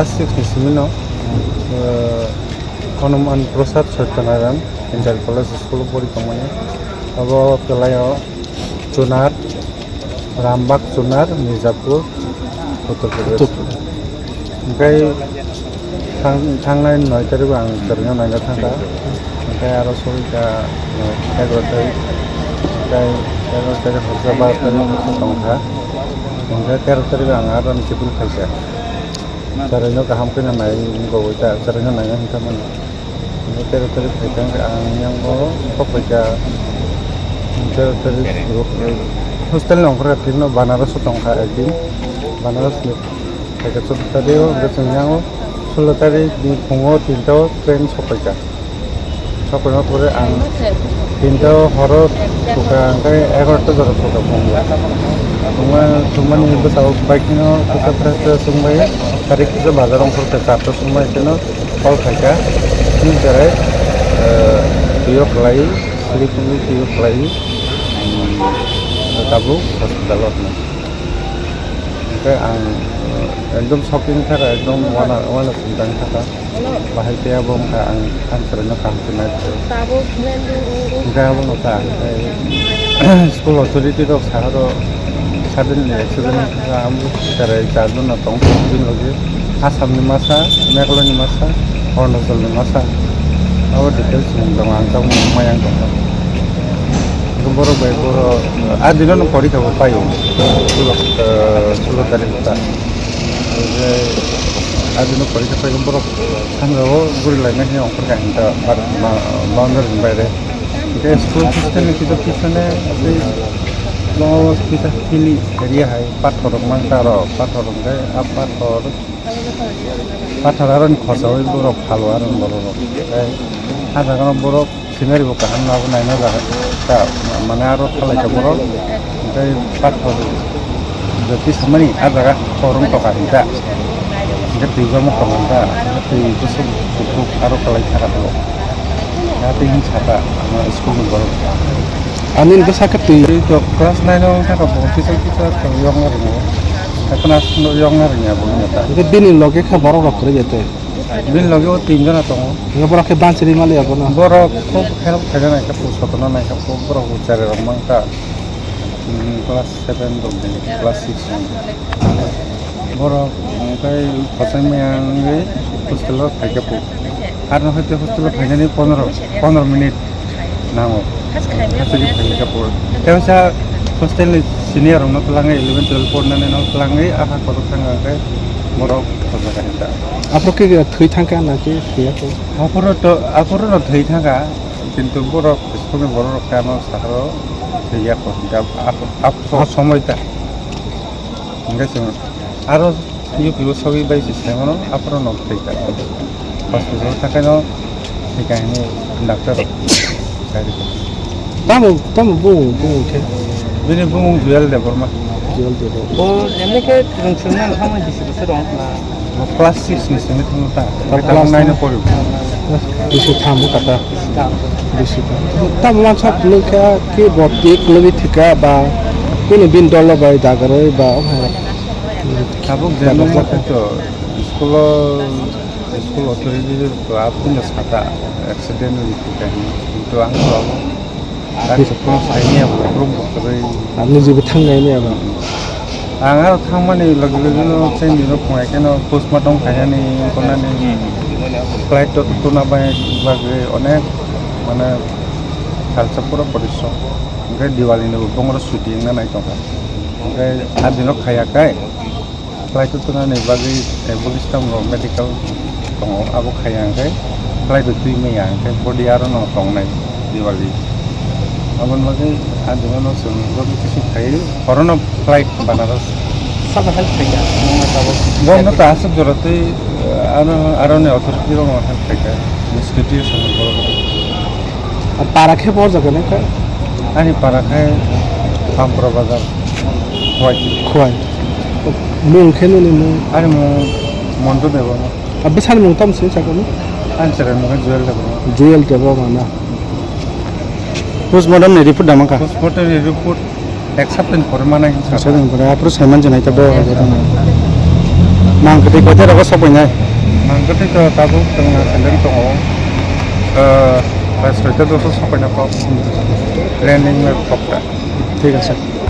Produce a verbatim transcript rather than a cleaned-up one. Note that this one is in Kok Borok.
Class six ni simi no, eh, Hanuman Prasad Satyanarayan Inter College School o pori tongmani. Abo kwlaio Chunar, Rambagh Chunar, Mirzapur, Uttar Pradesh. Uttar Pradesh. Hingke thang-, thangnai noi tarikh o ang chwraino naina thangkha. Hingke aro sori kha, eh, egaroh tarikh, hingke egaroh tarikh horsa, baro tarikh horsa tongkha. Hingke tero tarikh o ang aro ni kiphil phaikha. Chwraino kaham khe nai wngwi ta, chwraino naina hwnka mano. Tero tarikh phaikha ang yango kok phaikha. Tero tarikh hostel ni ongkhorkha, thikno Banaras o tongkha ekdin. Banaras ni phaikha chwddo tarikh o, hwnkhe chwng yango sulo tarikh ni phungo tinta o train sokphaikha. Sokphaima pore ang tinta o horo sokha, hwnkhe egaroh ta jora sokha phungo. Thwngma, thwngmani bwsao bike no kisa fresh fresh wngbai, tarikh kisa bazar ongkhorkha, charta songbai kheno. Call khaikha, chini cherai, eh, twi o khlai, sleep ni twi o khlai, mm, tabuk hospital o hwnwi. Hwnkhe ang, eh, ekdom shocking kha, ekdom wana, wana singtang kha. Bahai tei abo wngkha ang, ang chwraino kaham khe nai. Hwnkhe abono ta, eh, school authority rok sahoro suddenly accident wngkha, amo cherai charjon no tong, bini logi Assam ni masa, Meghalaya ni masa, Arunachal ni masa, abo details mung tongo, ang tabuk mung maya wng tongkha. Borok bai borok, ah, dino no porikha bo paio, sulo, eh, sulo tarikh ta. Oje, ah, dino porikha paio borok, sanja o guri laina khe ongkhor kha hinta bar ma, boundary ni baire. Hingke school hostel ni kisu pisone tei bo kisa hilly area hai pathor rok mangta aro pathor rok hingke ah pathor, pathor aro ni khosa oi borok phalo aro borok rok. Tei ah jaga no borok scenery bo kaham nabo naina jaga ta mane aro phalai ka borok. Tei pathor jati samani ah jaga korong toka hinta. Hingke twi jamo korong ta twi kusuk kusuk aro kalai thaka tongo. Tei hwn saka ama school ni borok. Ani hwnkhe sakha twi. Twi to class nine o wngkha bo teacher teacher to yokna ringo. Class no yokna ringya bo wngkha. Hwnkhe bini loge khe borok rok kwrwi ya tei? Bini loge o tin jona tongo. Hwnkhe borok khe bansiri mali abono. Borok khub help khaina naikha, pusotona naikha, borok bo cherai rok mangkha. Hmm, class seven rok ni, class six ni. Borok, mm, tei kochai maya wngwi hostel o phaikha po. Arno hai tei hostel o phainani pondro, pondro minute nango. Hasteni phaikha po. Tei waisa hostel ni senior rokno twlangwi, eleven twelve pornani no twlangwi aha kotor thangkha hwnkhe borok khajak kha hinta. Aphuru khe thwi thangkha na khe thwiya khe? Aphuru to, aphuru no thwi thangkha, kintu borok school ni borok rok khe ano sakao thwiya kho hinta. Aphuru, aphuru somoi ta. Hingke chwng aro U P o sogwi bai se saimano, aphuru no thwi ka. Hospital thangkhe no thwi ka hwnwi doctor rok sai rwkha. Tamo, tamo bumung, bumung khe? Bini bumung Jewel Debbarma. Jewel Debbarma. Bo emni khe rwng swrwngna nokha mai bisi bwswk rwng na? Bo class six ni simi thangma ta. Ta class nine o pori. Bisi tham kata. Bisi tham. Tamo mansa phunuk kha khe bo tik logi thika ba kuni bin dolo bai dagaroi ba o hai. Tabuk jeno mate to school o, school authority to apni saka accident ni thika hinwi. Kintu ang to Gari se phone saini abo, phone bo kwrwi. Ang niji bo thang nai ni abo. Ang aro thangmani logi logi no train ni no phunai khe no postmortem khainani, wngkha nani flight to tuna bai bagwi onek mane salsa pura porisrom. Hwnkhe Diwali ni bo bongoro chuti wngna nai tongkha. Hwnkhe a dino khaiya kai. Flight o tunani bagwi, eh, Buddhist rok medical tongo, abo khaiya hwnkhe flight o twi manya hwnkhe body aro no tongnai Diwali. Aboni bagwi ah dino no chwng joto kisi khai horono flight Banaras. Saka hai khai ya, nang ma tabok. Bono ta aswk jora twi, eh, ano, aroni authority rok no hai khai ka, scooty o swngo borok. Para khe bo jaga nang kha? Ani para khe Pampra Bazar, Khowai. Khowai. Mung khe nini mung? Ani mung Montu Debbarma. A bwsani mung tamo se sakani? Ani chwrai mung khe Jewel Debbarma. Jewel Debbarma na. Postmortem ni report da mankha? Postmortem ni report ek sapta ni pore mana hinwi sakha. Ek sapta ni pore, aphuru saiman jwnai ta bo. Ek sapta ni. Mang kwtwi koita rogo sopainai? Mang kwtwi to tabuk chwng seleng tongo. Eh, bai soita doso sopaina kok. Planning kok ta. Thik ase.